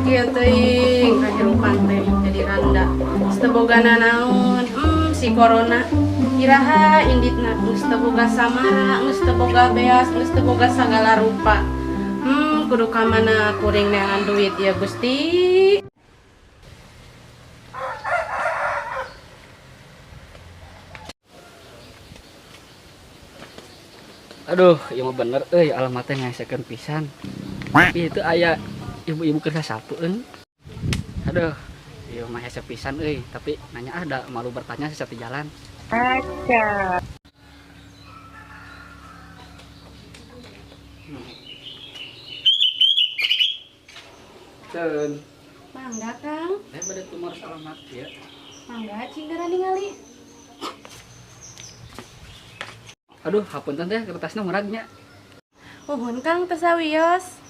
Kieu teuing kahirupan teh jadi randa. Geus teu boga nanaon, si corona. Iraha inditna geus teu boga samara, geus teu boga beas, geus teu boga sagala rupa. Kudu ka mana kuring neangan duit ya Gusti. Aduh, ieu mah bener euy alamatnya ngaesekeun pisan. Tapi itu aya ibu-ibu keur sapueun. Aduh, ieu mah hese pisan euy, tapi nanya ah da malu bertanya sesat di jalan. Aca. Ceun. Mangga Kang. Saya bade tumor alamat ieu. Mangga cing geura ningali. Aduh, hapunten teh kertasna murag nya. Nuhun Kang teu sawios.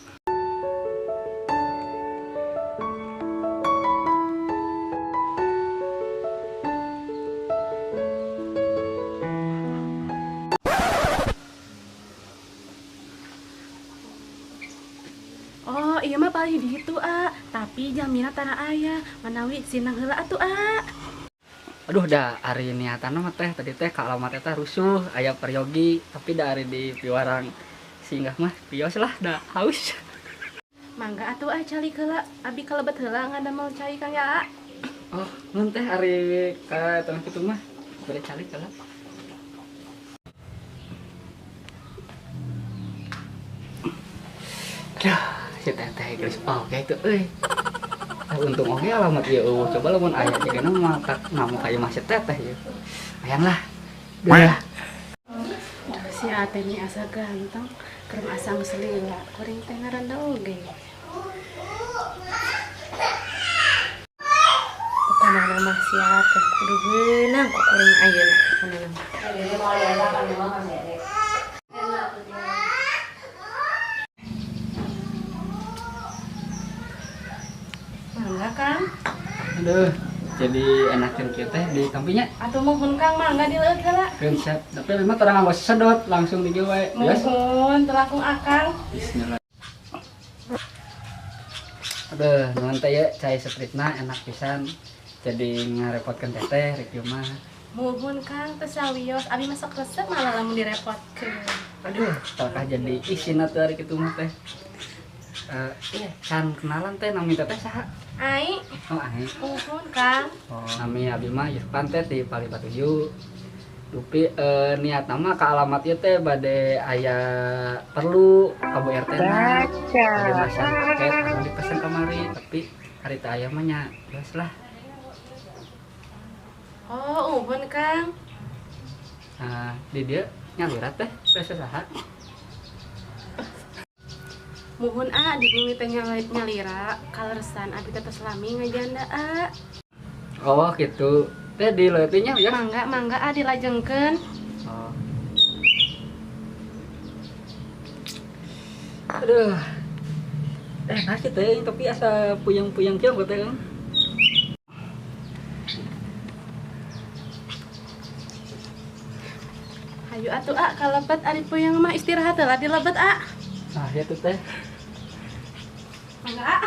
Oh, iya mah paling di ditu, A. Tapi jamina tanah aya, manawi sinang heula atuh, A. Aduh, dah ari niatan mah teh tadi teh ka alamat eta rusuh aya peryogi, tapi da ari di piwarang singgah mah pios lah da haus. Mangga atuh ah calik heula, abi kalebet heula ngadamel cai Kang ya, A. Oh, nun teh ari ka tengah kitu mah bade calik heula. Aduh, si teteh geus oge teu euy. Untung oge alamat ieu eueuh. Coba lamun aya jigana mah tak ngamu ka imah si teteh ieu. Hayang lah. Duh. Duh, si Ate mi asa ganteng, keur asa geus lila, kuring teh ngaranna oge. Pokona mah si Ate kudu beunang ku kuring ayeuna pokona mah. Mangga Kang. Aduh, jadi enakan kieu teh di tampinya. Atuh muhun Kang, mangga dileueut heula. Keun siap. Tapi memang terang nganggo sedot langsung di we. Yes. Muhun telakung akang. Bismillah. Aduh, nuhun teh ya cai Sprite-na enak pisan. Jadi ngarepotkeun teteh rek ieu mah. Muhun Kang teu sawios, abi mah sok resep malah lamun direpotkeun. Aduh, talakah jadi isin atuh ari kitu mah teh. Iya, can kenalan teh nami teteh saha? Ai. Oh, ai. Muhun Kang. Oh, nami abi mah Irfan teh di Palibatuju. Dupi niat nama ka alamat ieu teh bade aya perlu ka Bu RT na. Bade masang paket anu dipesan kamari, tapi hari teh aya mah nya geus lah. Oh, uhun Kang. Nah, di dieu nyalira teh teh saha? Muhun A di bumi teh nyalira kaleresan abi teh tos lami ngajanda A. Oh, gitu. Teh di leutiknya ya? Mangga, mangga A dilajengkeun. Oh. Aduh. Nasi teh tapi asa puyeng-puyeng kieu teh. Hayu atuh A kalebet ari puyeng mah istirahat heula di lebet A. Nah, ya tuh teh. Mangga A.